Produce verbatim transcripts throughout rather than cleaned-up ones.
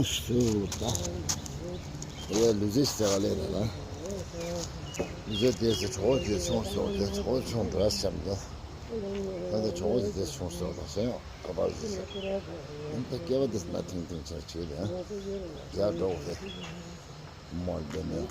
སུ་ད། ཡ་ལུས་རྩལ་ཟེར་བ་ལས་ན་ལ། ལུས་རྩལ་དེ་ཟེར་གྲོགས་དེ་ཆུང་སོགས་དེ་གྲོགས་ཆུང་འདྲ་བྱམས་དོ། ད་དེ་གྲོགས་དེ་ཆུང་སོགས་དང་ཟེར་ཡང་ཁ་པར་ཟེར། ད་སྐྱེ་བ་དེ་ན་ཐིང་ཐིང་ཆར་བྱེད་དེ་ཡ་འགྲོ་དེ། མོ་དེ་ནས།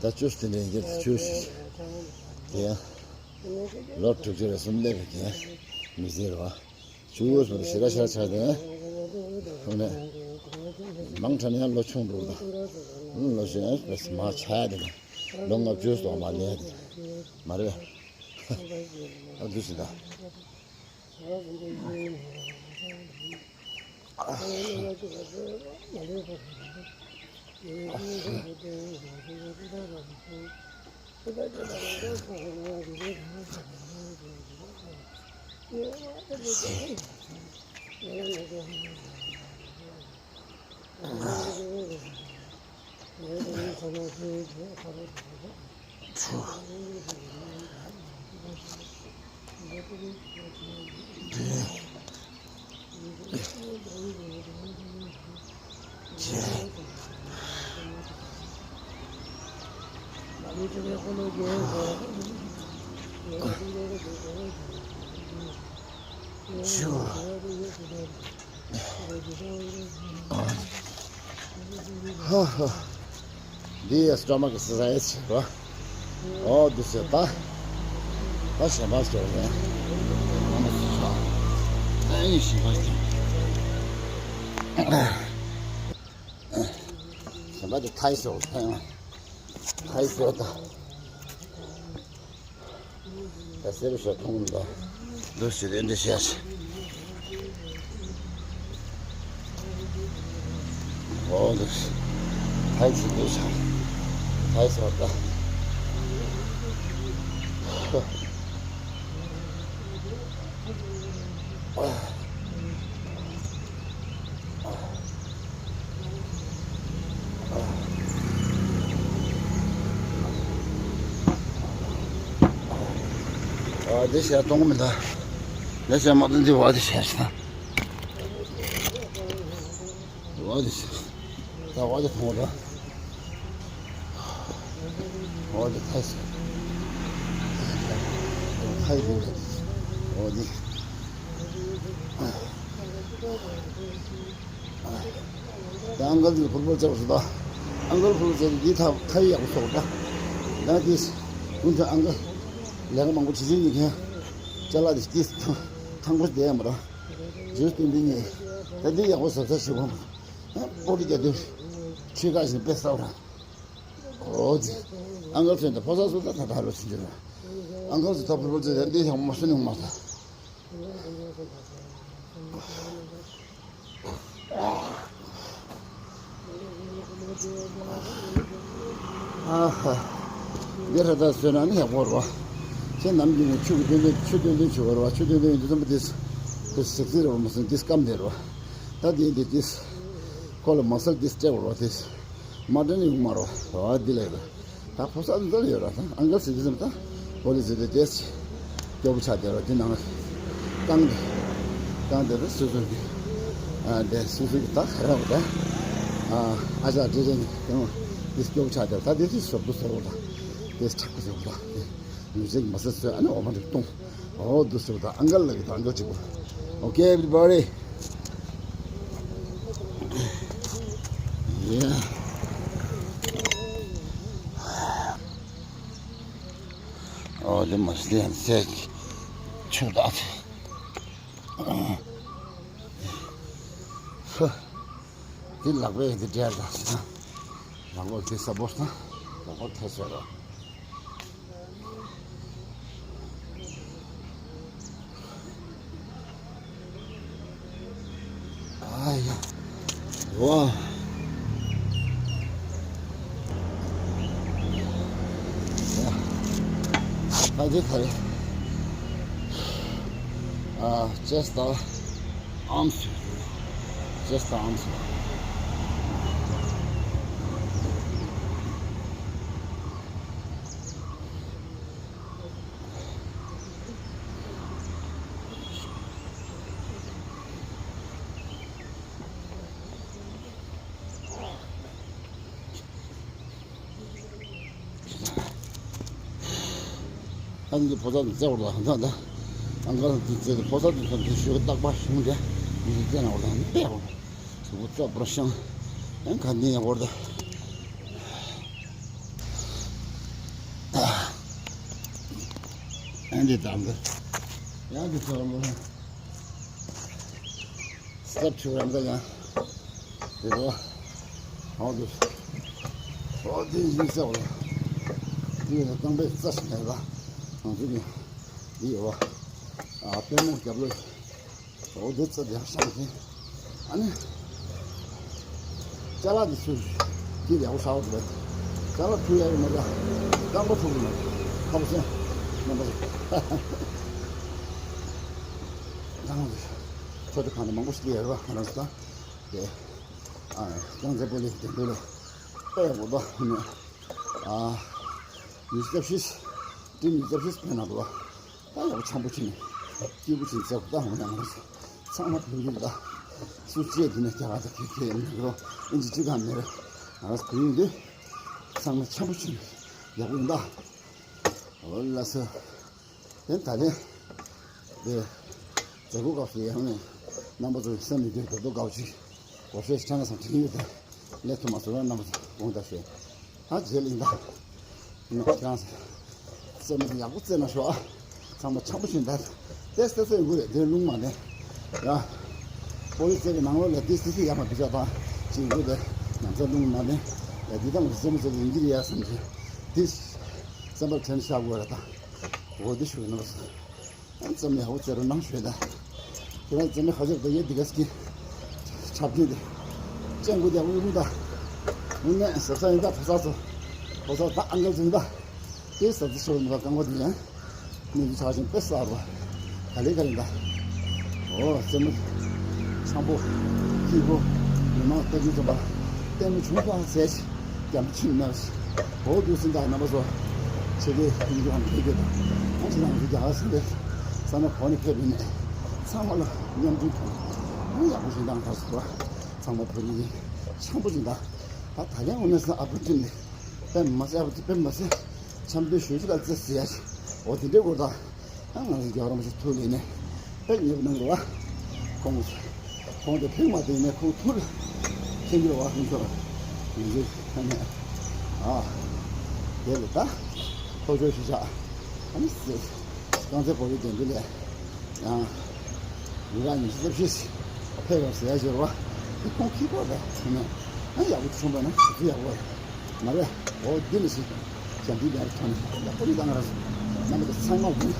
ད་བཅུ་དེ་འདྲ་ཡིན་གྱི་བཅུ་ཞིག་དེ་ཡང་ལོ་དྲུག་ཅུ་རེ་གསུམ་སླེབས་པའི་རྒན་མི་ཟེར་བ། ཆུ་བོ་སོགས་ཞེ་དྲག་ཤར་ཆགས་ཏེ། ཧོ་ནས། མང་དྲགས་ན་ཡང་ལོ་ཆུང་འགྲོ་དང་། ལོ་ཆུང་ཡང་མ་ཆགས་ཏེ་ན། ལོ་ལྔ་བཅུ་སོགས་མ་ལས་ཏེ། མ་རེད། ཨ་འདུ་ཞིག་ད། འདི་ཡ་སི་ཊོ་མག་གི་ཨེག་སར་སའི་ཛི་བྱེད་རོགས། ཨོ་འདི་ཟེར་ད། ད་གཞན་པ་ཟེར་ནས། ཨ་ནི་ཞིག་པ་ཞིག་གཞན་པ་དེ་ཐའི་ཟེར་བ་ཐའི་ཟེར་ད། ད་སེར་བ་ཞིག་མཐོང་མི་འདུག་འདུག་ཞིག་རེད་འདི་བཤད། ཨོ་འདུག་ཐའི་ཞིག་འདུག་ཤག་ཐའི་ཟེར་ད། ཨ་དེ་ཤ་གཏོང་མི་ད། དེ་ཤ་མ་གཏོང་དེ་བ་དེ་ཤ་ཤ། བ་དེ་ཤ། ད་བ་དེ་གཏོང་ར། བ་དེ་ཐལ་ཤ། ཐལ་དེ་བ་དེ། ད་ཨང་ཀལ་ལ་ཕུར་ཕུར་བྱས་པ་སོ་ད། ཨང་ཀལ་ཕུར་ཕུར་བྱས་ཏེ་འདི་ཐ་ཐ་ཡག་པོ་སོགས་ད། ད་དེས་ཀུན་ད་ཨང་ཀལ་ལས་ཀ་མང་པོ་བྱེད་ཀྱིན་ཡོད་མཁན། ཅ་ལག་དེ་དེས་ཐང་ཐང་པོ་བསྡད་ཡ་མ་ར། ཇུས་སྟོན་འདི་ཉིད་ད་འདི་ཡག་པོ་ཟབ་ཟབ་ཞིག་འོང་། ཨ་པོ་ཏི་རྒྱ་དུས་ཁྲུས་ཁ་ཞིག་དཔེ་ཟབ་ར། ཨོ་ཙི། ཨང་ཀལ་ཚོས་ད་ཕོ་གསར་ཚོ་ད་ད་ད་ལོ་ཕྱིན་རྒྱུ་ར། ཨང་ཀལ་ཚོ་ད་ཕུར་ཕུར་བྱས་ཏེ་འདི་ཡག་པོ་མ་སོན་ནས་མ་ད། ཨ་ཧ། འདི་ར་ད་བཟོས་ན་ནི་ཡག་པོ་རེད་བ། ཁྱེད་ནམ་རྒྱུན་ནས་ཆུ་གི་སྟོན་སྟོན་ཆུ་སྟོན་སྟོན་བྱེད་དགོས་རེད་བ། ཆུ་སྟོན་སྟོན་ཡིན་དུས་ཙམ་པ་དེ་དེ་ཟིག་ཟིག་རེད་བ། མ་སོན་དེ་སྐམ་བསྡད་རེད་བ། ད་དེ་དེ་དེ་ཁོ་ལ་མ་སལ་དེ་སྤྲད་དགོས་རེད་བ། དེ་མ་སྤྲད་ན་ཡོང་མ་རེད་བ། འདི་ལས་ད། ད་ཕོ་གསར་འདི་ལ་ཡོད་ར་ད། ཨང་ཀལ་ཟེར་དུས་ཙམ་ད་ཧོ་ལི་ཟེར་དུས་དེ་སྐྱོ་པོ་ཆགས་བསྡད་ར། དེ་ནང་རྐང་དེ་རྐང་དེ་ད་སོ་སོ་གི་ཨ་དེ་སོ་སོ་གི་ད་ག་ར་བ་ད་ཨ་ཨ་ཅག་དེ་རེད་དེ་དེ་སྐྱོ་པོ་ཆགས་བསྡད་ར། ད་དེ་དེ་ཟོར་དུ་ཟོར་བ་ད་དེ་ཆག་པོ་ཟོར་བ་ད་དེ་མི་ཚེ་གི་མ་ཟད་ཟོས། ཨ་ནི་འོ་མ་འདྲ་གཏོང་། ཨོ་འདུག་ཟེར་བ་ད། ཨང་ཀལ་ལ་གི་ད་ཨང་ཀལ་གཅིག་པོ། Okay, everybody. Yeah. ཨོ་དེ་མ་སི་ལན་སེ་ཆུ་དག་དེ། ཧུ། དེ་ལག་པས་དེ་འདྲ་ལ། ལག་པ་དེ་ས་པོ་ས། ལག་པ་ཐལ་ཟེར་རོ། ཨ་ཡ། ཝ། ཡ། ཨ་དེ་ག་རེ། ཨ་ཅེས་ད་ཨམ་སུ། ཅེས་ད་ཨམ་སུ། ཨ་ནི་ཕོ་གསར་དུ་བཙལ་བར་ལ་ཧང་ཐང་ད། ཨང་ཀར་དུ་བཙལ་ཏེ་ཕོ་གསར་དུ་ཚོ་འདི་ཞོལ་རྟག་པ་བྱུང་སྟེ་འདི་བཙལ་ན་བར་ལ་ཧང་པས་བར། གཟུགས་པོ་རྩ་བར་ཤང་། ཨང་ག་ནི་ཡང་བར་ད། ཨ་འདི་དང་འདི། ཡང་འདི་ཚོ་ལོ། སྟབས་ཆུ་རང་འདྲ་ཡང་། དེ་རོ། ཧོ་དེ། ཧོ་དེ་ཡིན་ས་བ། དེ་ཡང་རྐང་པའི་རྩ་ཞིག་མེད་ལ། ང་ཚོ་གི་འདི་ཡོད་བ། ཨ་པད་མ་རྒྱབ་ལོ། ཧོ་དེ་རྩ་དེ་ཤང་དེ། ཨ་ནི། ཅ་ལག་འདི་ཚུར། འདི་ཡག་པོ་ཟ་བ་འདུག་པས། ཅ་ལག་འཐུ་ཡག་གི་མེད་ལ། རྐང་པ་འཐུ་གི་མེད། ཁ་པོ་སེ། རྣམ་པ་ཚོ། རྐང་པ་འདི། ཚོ་དེ་གང་དུ་མང་པོ་ཞིག་ཡོད་རེད་བ། ང་རང་ཚོ་དང་། དེ། ཨ། རྐང་རྩེད་སྤོ་ལོའི་དེ་འདྲ་ལ་དཔེ་ཡག་པོ་འདུག་ཨ། ཉི་ཤུ་རྩ་བཞི། ཏིན་ཉི་ཤུ་རྩ་བཞི་ཕན་ན་འདུག་ད་ཡག་པོ་འཆམ་པོ་བྱས་ནས་སྐྱིད་པོ་བྱས་ནས་རྩེད་པ་ད་འོང་ཡང་ཚང་མ་བོད་རིགས་ད། སུ་གཅེས་དེ་ནས་རྒྱ་གར་དང་གི་གི་ཡང་མི་རོ་ཨིན་ཇི་ཅི་གང་མེད་རེད། ང་རང་བོད་རིགས་འདི་ཚང་མ་འཆམ་པོ་བྱས་ནས་ཡག་པོ་ཡིན་ད། འོ་ལགས་སོ། དེ་ད་ལན། དེ། མཛད་སྒོ་སྐབས་སུ་ཡང་ནས་རྣམ་པ་ཚོ་སེམས་མི་བདེ་རྡོག་རྡོག་དགའ་བ་ཅིག་སྒོར་གཞས་ཆང་ས་དྲན་ཡོད་དེ། ལས་ཐུབ་མ་སོང་ན་རྣམ་པ་ཚོ་དགོངས་དག་ཞུ། ད་རྗེས་ལ་ཡིན་ད། ནི་ཁྱེད་རང་ཚོ་སེམས་མི་ཡག་པོ་བཙལ་ན་ཤོག་ཨ། ཚང་མ་འཆམ་པོ་བྱུང་ད། ཏེས་ཏེས་ཡོང་གི་རེད་དེ་རླུང་མ་ནས། ཡ། པོ་ལི་ཙེ་གི་ནང་ལོགས་ལ་ཏེས་ཏེས་ཡག་མ་བི་ཅག་དང་ཅིག་ཡོང་གི་རེད། ནམ་ཚ་རླུང་མ་ནས། ཡ་འདི་དང་སེམས་ཚོ་ཡིན་གྱི་རེད་ཡ་བསམ་གྱི། ཏེས། སེམས་པར་དྲན་བཞག་དགོས་རེད་ད། འོ་དེ་ཞུ་ནོར། རྩེད་མོ་ཡག་པོ་རྩེ་རོགས་གནང་ཞུས་ད། ཁྱེད་རང་རྩེད་མོ་ཁ་ཤས་ད་ཡེ་འདི་ག་སྐྱིད། ཆབ་ཀྱི་འདི། སྤྱང་པོ་རྒྱག་དགོས་ཡིན་ད། དངོས་གནས་ཟབ་ས་ཡིན་ད་ཕོ་གསར་ཚོ། ཕོ་གསར་ད་ཨང་ཀལ་ཚོ་ཡིན་ད། དེ་ཟབ་ས་ཤོར་མི་ད་རྐང་པ་འདི་ཡང་། གནས་ཚུལ་ཆགས་ཤིང་དཔེ་གསར་བ། ག་ལེ་ག་ལེ་ད། ཨོ་རྩེད་མོ། འཆམ་པོ། སྐྱིད་པོ། མི་མང་ལྟ་རྒྱུ་ཙམ་པ། ལྟད་མོ་བྱུང་ཙང་ཟེར། རྒྱ་མི་ཕྱིན་ན། འོ་དུས་སུ་འདྲ་རྣམ་པ་ཚོ། ཆེ་གེ་ཡིན་རྒྱུ་ཧམ་ཕེབས་ཀྱི་དང་། ཨ་ཅེ་རང་ཚོ་རྒྱ་གར་སེམས་པའི་ས་ན་གོ་ནས་ཕེབས་ཡིན་ནས། ཚང་མ་ལ་མཉམ་འཛོམས་དང་། ཨ་ཡག་པོ་ཞིག་དང་ཐག་སུ་བ། ཚང་མ་བོད་ཡིག་འཆམ་པོ་ཞིག་དང་། ད་ད་ཡང་འོ་ན་ས་ཨ་བུ་ཏིན་ནས། པེ་མ་སེ་ཨ་བུ་ཏིན་པེ་མ་སེ། འཆམ་དུས་ཞུ་ཞུ་ལ་རྩེ་ཟེར་ཡ་ཞིག་འོ་དེ་འདྲའི་སྐོར་དང་། ཨ་ང་ཚོ་རྒྱལ་བ་རིན་པོ་ཆེ་ཐུགས་ལས་ནས་དཔེ་ཉེ་བོ་གནང་དགོས་བ། ཁོང་ཁོང་དེ་ཕེབས་མ་དེ་ནས་ཁོང་ཐུགས་ལ་མཁྱེན་གྱི་རེད་བ། ཁོང་ཚོ་ང་ཚོའི་ཁ་ནས་ཨ་དེ་ལས་ད་ཐོ་ཅོ་ཞིག་བཞག་ཨ་ནི་སེ་རྐང་རྩེད་སྤོ་ལོའི་འགྲན་བསྡུར་ལས་ཡང་ལུས་རག་ཉི་ཤུ་རྩ་བཞི་ཕེབས་རོགས་ཟེར་ཡ་ཞིག་རེད་བ། དེ་ཁོང་ཁྱི་ཁོག་ལ་ཁྱེར་ནས་ཨ་ཡག་པོ་བྱུང་བ་ན་ཞུ་ཚུལ་ཡག་པོ་རེད། མ་རེད། འོ་འདི་ནི་ཞིག་ཞབས་འདྲེན་རྒྱག་ཐོག་ནས་ཡག་པོ་ནི་བཏང་ར་སོང་། རྣམ་པ་ཚོ་ཚང་མ་ལ་བཀྲ་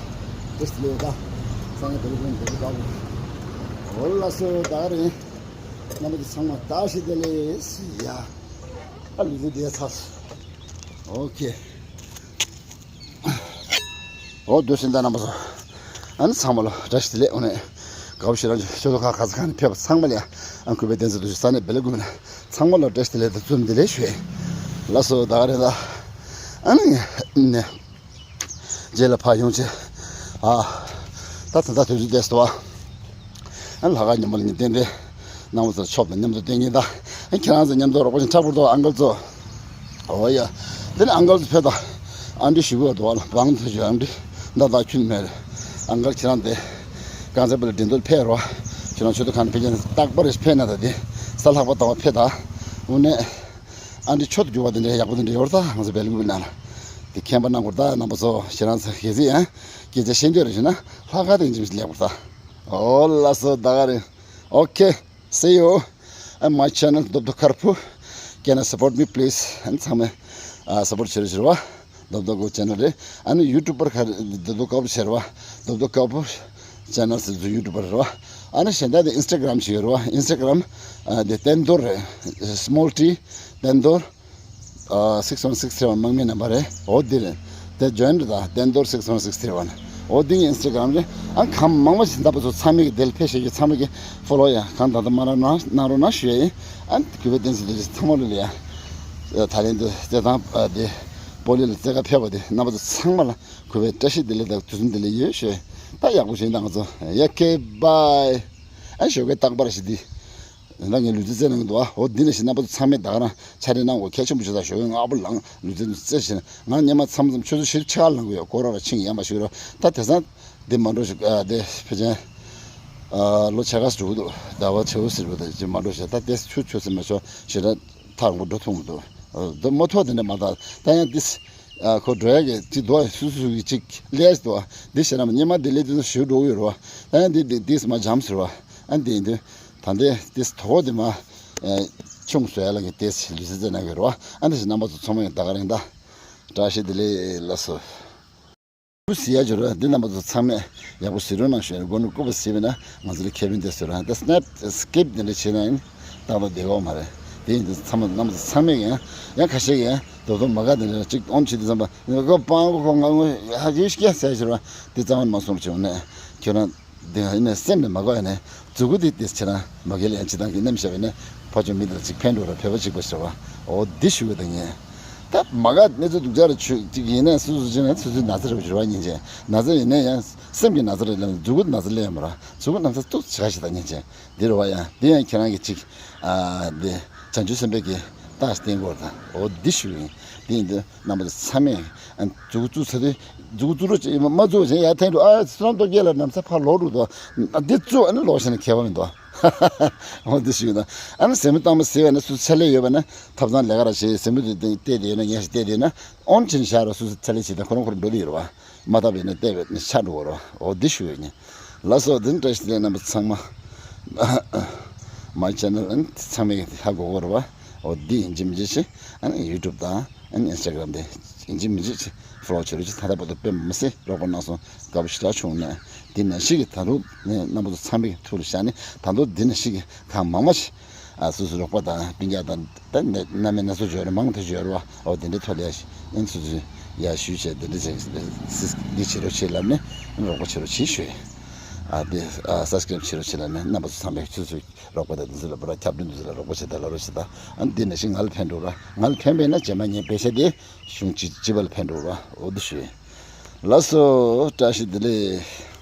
ཤིས་བདེ་ལེགས། ད་སང་ཉིན་བདེ་ལེགས་བདེ་ལེགས་འདུག་འོ་ལགས་སོ། ད་རེད། རྣམ་པ་ཚོ་ཚང་མ་བཀྲ་ཤིས་བདེ་ལེགས་ཡ། ཨ་ལུས་རྩལ་བསྡད་ཚར་སོང་། ཨོ་ཁེ། འོ་དུས་སེམས་ད་རྣམ་པ་ཚོ། ཨ་ནི་ཚང་མ་ལ་བཀྲ་ཤིས་བདེ་ལེགས། འོ་ནས་དགའ་བོ་ཞེ་དྲག་ཆོས་ལུགས་ཁག་ག་ཚོད་ཁང་ནས་ཕེབས་པ་ཚང་མ་ལ་ཡང་ཨ་གུས་པའི་བསྟན་འཛིན་རྡོ་རྗེ་ས་གནས་བེ་ལེ་ཀུ་མི་ལ་ཚང་མ་ལ་བཀྲ་ཤིས་བདེ་ལེགས་དང་འཛོམས་བདེ་ལེགས་ཞུ། ལགས་སོ། ད་ག་རེད་ད། ཨ་ནི་ནས་རྗེས་ལ་ཕར་ཡོང་ཆེ། ཨ་ད་ད་ད་དུས་ཚོད་བསྡད་སོང་བ། ཨ་ལྷག་དཀར་ཉིན་མོ་ལ་ནི་ཏན་ཏན་རྣམ་པ་ཚོ་ཆོབ་དང་མཉམ་དུ་བསྟན་གྱིན་གདའ། ཨ་ཁྱེད་རང་ཚོ་མཉམ་དུ་རོགས་པ་བྱེད་མཁྲེགས་པོ་འདུག་ཨང་ཀལ་ཚོ། ཨོ་ཡ། དེ་ནས་ཨང་ཀལ་ཚོ་ཕེབས་དང་། ཨ་འདྲི་ཞུ་གི་འདུག་བ་ལ་བང་དུ་བཞུགས། ཨ་འདྲི་མདའ་དག་ཁྱོན་མེད་རེད། ཨང་ཀལ་ཁྱེད་རང་དེ་རྐང་རྩེད་སྤོ་ལོ་འགྲན་བསྡུར་ཕེབས་རོགས། ཁྱེད་རང་ཆོས་ཐོག་ཁང་ནས་ཕེབས་ཀྱི་རྟག་པར་ཕེབས་ན་ད་དེ་གཟའ་ལྷག་པ་དང་བ་ཕེབས་དང་། དངོས་གནས་ཨ་འདྲི་མཆོག་ཏུ་གྱུར་པ་དེ་འདྲའི་ཡག་པོ་དེ་འདྲ་ཡོད་རེད། ད་ང་ཚོ་བལ་ཀུ་པའི་ནང་ལ། དེ་མཁྱེན་པ་གནང་དགོས་ད། རྣམ་པ་ཚོ་ཞེ་རང་ཚ་གལ་སྲིད་ཡང་སྐད་ཆ་བཤད་འདོད་རེད་ཞུ་ན་ལྷག་དཀར་དེ་འཇིམ་ཞིག་ལེགས་པར་ད། ཨོ་ལགས་སོ། ད་ག་རེད། Okay, see you at my channel, Dobdo Karpu. Can you support me, please? And ཚང་མས་ཨ་སབ་པོར་བྱེད་རོགས་བྱེད་རོགས་བ། རྡོབ་རྡོབ་ཀོ་ཆེ་ནལ་རེད། ཨ་ནི་ཡུ་ཊུབ་པར་ཁ་རྡོབ་རྡོབ་ཀོ་པོ་ཆེ་རེད་བ། རྡོབ་རྡོབ་ཀོ་པོ་ཆེ་ནལ་ཟེར་ཚུལ་ཡུ་ཊུབ་པར་རེད་བ། ཨ་ནི་གཞན་དག་དེ་ཨིན་སི་ཊ་གྷ་རམ་ཞིག་ཡོད་རེད་བ། ཨིན་སི་ཊ་གྷ་རམ་ཨ་དེ་བསྟན་རྡོར་རེད། Small T བསྟན་རྡོར་ཨ་six one six three one དམག་མིའི་ནམ་བར་རེད། འོ་འདི་རེད། དེ་ཇོ་ཡིན་རེད་ད། བསྟན་རྡོར་six one six three one འོ་འདི་ངའི་ཨིན་སི་ཊ་གྷ་རམ་རེད། ཨ་གང་མང་མང་ཞིག་འདབ་པ་ཚོ་ཚང་མས་ཀྱི་དེ་ལ་ཕེབས་ཤེས་ཀྱི་ཚང་མས་ཀྱི་ཕོ་ལོ་ཡང་གང་ད་ད་མ་ར་གནང་རོགས་གནང་ཞུ་ཡ་ཡིན། ཨ་གུས་པ་བསྟན་འཛིན་ལགས་ཚང་མ་ལོ་ལ་ཡ། ད་ལན་དུ་རྩེད་ཐང་ཨ་དེ་པོ་ལི་ལ་རྩེད་གར་ཕེབས་པ་དེ་རྣམ་པ་ཚོ་ཚང་མ་ལ་གུས་པའི་བཀྲ་ཤིས་བདེ་ལེགས་དང་དུས་གསུམ་བདེ་ལེགས་ཡོད་ཞུ། ད་ཡག་པོ་བྱས་ད་ང་ཚོ། ཡ་ཁེ་བྷའི། ཨ་ཞོགས་ཀའི་རྟག་པར་ཞིག་འདི། ད་ངས་ལུས་རྩལ་རྩེད་གནང་གི་འདུག་ཨ། འོ་འདི་ནས་ཞིག་རྣམ་པ་ཚོ་ཚང་མས་ད་ག་རང་ཕྱག་ལས་གནང་དགོས་གལ་ཆེན་པོ་ཞིག་ད། ཞོགས་ཀའི་སྔ་པོ་ལངས་ལུས་རྩལ་འདི་རྩེད་ཞིག་ང་སྔོན་མ་མཚམས་མཚམས་ཆུ་ཚོད་བཞི་ཕྱེད་ཀ་ལངས་གི་ཡོད། སྐོར་ར་ཕྱིན་ཡང་མ་ཞིག་རོ། ད་དེང་སང་འདི་མ་འགྲོ་ཞིག་ཨ་དེ་ཕལ་ཆེར་ཨ་ལོ་ཕྱེད་ཀ་འགྲོ་གི་འདུག་ཟླ་བ་བྱེའུ་ཟེར་བ་དང་ཅི་མ་འགྲོ་ཞིག་ད་དེ་ཆུ་ཆུ་ཟེར་མ་ཤོར་ཞེ་དྲག་ཐག་རིང་པོ་འགྲོ་ཐུབ་མི་འདུག་ཨ་དེ་མོ་ཐོག་དེ་འདྲ་མ་ད་ད་ཡང་འདི། ཨ་ཁོ་འགྲོ་ཡག་གི་ཅིག་འདུག་ཨ། སུ་སུ་གི་ཅིག་ལས་འདུག་ཨ། འདི་བྱས་ན་སྙེ་མ་འདི་ལས་དུས་ཞུ་འགྲོ་གི་ཡོད་རེད་བ། ཨ་འདི་འདི་འདིས་མ་འཇམ་ཟེར་བ། ཨ་འདི་ཡིན་དུས་ད་འདི་འདིས་དོ་འདི་མ་ཨ་ཆུང་བཟོ་ཡ་ལ་གི་འདིས་ལུས་རྩལ་རྩེད་གནང་གི་ཡོད་རེད་བ། ཨ་འདི་བཞིན་རྣམ་པ་ཚོ་ཚང་མ་ཡང་ད་ག་རང་ད་བཀྲ་ཤིས་བདེ་ལེགས་ལགས་སོ། སྐུ་གཟིགས་ཡ་འབྱོར་བ་འདི་རྣམ་པ་ཚོ་ཚང་མས་ཡག་པོ་གཟིགས་རོགས་གནང་ཞུ། མགོ་ནས་སྐུ་པར་གཟིགས་པས་ན་ང་ཚོ་ལ་ཁེ་ཕན་དེ་ཟེར་ར་ད་སྣེབ་སི་ཀིབ་འདི་འདྲ་བྱས་ན་ཡིན་ཏག་ཏག་བསྡད་ཡོད་མ་རེད། དེ་ཡིན་དུས་ཚང་མ་རྣམ་པ་ཚོ་ཚང་མས་ཡང་ཡང་ཁ་ཤས་ཀྱིས་ཡང་དོ་དོ་མ་དགའ་དེ་འདྲ་ཅིག་ཨོན་བྱེད་དུས་ཙམ་པ་ནི་ཁོ་སྤང་གོ་ཁོ་ང་ངོ་ཧ་ཅིག་སྐྱེ་ཟེར་ཞུ་ར་དེ་རྩ་བ་ནས་མ་གསུང་རོགས་བྱེད་འོ་ནས་ཁྱོད་རང་། དེ་ཡིན་ནའི་སེམས་ནས་མ་དགོས་ཡ་ནས་མཛུ་གུ་དེ་དེ་ཕྱིར་མ་གལ་ཡང་ཅི་དང་གི་ནམ་ཞག་བས་ནས་ཕ་ཆོས་མི་དང་ཅིག་ཕན་འགྲོ་ར་བོད་པ་གཅིག་པ་ཞེས་པ་འོ་འདི་ཞུ་གི་དང་ངས། ད་མ་ག་གནས་ཚུལ་སྡུག་ཅག་ར་ཆུ་ཅིག་ཡིན་ནའི་སུ་སུ་ཅི་ན་སུ་སུའི་ན་ཚ་རེ་བ་ཞུ་བ་ཉིན་ཅན་ན་ཚ་ཡིན་ན་ཡང་སེམས་ཀྱི་ན་ཚ་རེ་ལ་མཛུ་གུ་ན་ཚ་ལས་མ་ར་མཛུ་གུ་ན་ཚ་སྟུག་ཆ་ཞིག་དང་ཉིན་ཅན་འདི་རུ་བ་ཡང་འདི་ཡང་ཁྱེད་རང་གི་ཅིག་ཨ་འདི་བྱང་ཆུབ་སེམས་དཔའི་གི་རྟགས་བསྟན་དགོས་དང་འོ་འདི་ཞུ་ཡིན། འདི་ཡིན་དུས། རྣམ་པ་ཚོ་ཚང་མས་ཨ་མཛུ་གུ་བཙུགས་ཚར་དུས་མཛུ་གུ་བཙུགས་རོགས་བྱེད། མ་བཙུགས་བྱས་ཡར་འཐེན་འགྲོ་ཨ་བསོད་ནམས་སྟོབས་རྒྱས་ལ་ནམ་ས་ཕར་ལོག་འགྲོ་འདུག་འདི་བཙུགས་ཨ་ནི་ལོག་བྱས་ན་ཁྱད་པར་མི་འདུག་འོ་འདི་ཞུས་ན་ཨ་ནི་ཟེར་མི་གཏོང་མི་ཟེར་བས་ན་སུ་ཚ་ལས་ཡོད་པ་ན་ཐབ་ཚང་ལས་ཀ་ར་བྱེད་ཟེར་མི་དེ་བལྟས་དེ་ཡོད་ན་ངས་ཞིག་བལྟས་དེ་ཡོད་ན་ཨོན་ཕྱིན་བཞག་རོགས་སུ་ཚ་ལས་བྱེད་དང་ཁོ་རང་ཁོ་རང་འགྲོ་དེ་ཡོད་ར་བ། མ་བཏབ་པས་ན་བལྟས་པས་ན་ཆག་འགྲོ་གི་ར་བ། འོ་འདི་ཞུ་ཡོད་ཉིན། ལགས་སོ་འདི་ནི་བཀྲ་ཤིས་བདེ་ལེགས་རྣམ་པ་ཚང་མ། མའི་ཆེ་ནལ་ཨ་ནི་ཚང་མས་ཧ་གོ་གོ་རེད་བ། འོ་འདི་ཡིན་གཅིག་མིན་གཅིག་ཅིག་ཨ་ནི་ཡུ་ཊུབ་དང་ཨ་ནི་ཨིན་སི་ཊ་གྷ་རམ་དེ་ཡིན་གཅིག་མིན་གཅིག་ཅིག་ཕོ་ལོ་བྱེད་རོགས་ཅིག་ད་ལྟ་བར་དུ་དཔེ་མི་སྲིད་རོགས་པ་གནང་སོང་དགའ་པོ་ཞེ་དྲག་བྱུང་ནས་འདི་ནང་བཞིན་གྱི་ད་རུང་ནས་རྣམ་པ་ཚོ་ཚང་མའི་ཐུགས་ལ་བཞག་ནས་ད་དུང་འདི་ནང་བཞིན་གྱི་གང་མང་མང་ཞིག་ཨ་སོ་སོའི་རོགས་པ་དང་སྤུན་ཀྱག་དང་ད་ནད་སྣ་མིན་སྣ་ཚོགས་ཡོད་རེད་མང་དུ་ཡོད་རེད་བ། འོ་དེ་འདྲའི་ཐོག་ལ་ཡ་ཨིན་སོ་སོའི་ཡ་ཞུས་བྱས་དེ་འདྲ་བྱས་སིས་འདི་བྱེད་རོགས་བྱེད་ལབ་ནས་རོགས་པ་བྱེད་རོགས་བྱེད་ཞུས། ཨ་དེ་ཨ་སབ་སི་ཀ་རེབ་བྱེད་རོགས་བྱེད་ལབ་ནས་རྣམ་པ་ཚོ་ཚང་མས་ཆུ་ཚོད་རོགས་པ་དང་འདི་ཚོ་ལ་པར་ཁྱབ་སྒྲོན་འདི་ཚོ་ལ་རོགས་པ་བྱེད་དང་ལ་རོགས་བྱེད་དང་ཨ་འདི་ནང་བཞིན་ང་ལ་ཕན་འགྲོ་ར་ང་ལ་ཕན་པས་ན་རྗེས་མ་ངའི་པེ་ཤ་དེ་གཞུང་སྤྱི་སྤྱི་པ་ལ་ཕན་འགྲོ་ར་འོ་འདི་ཞུས། ལགས་སོ་བཀྲ་ཤིས་བདེ་ལེགས།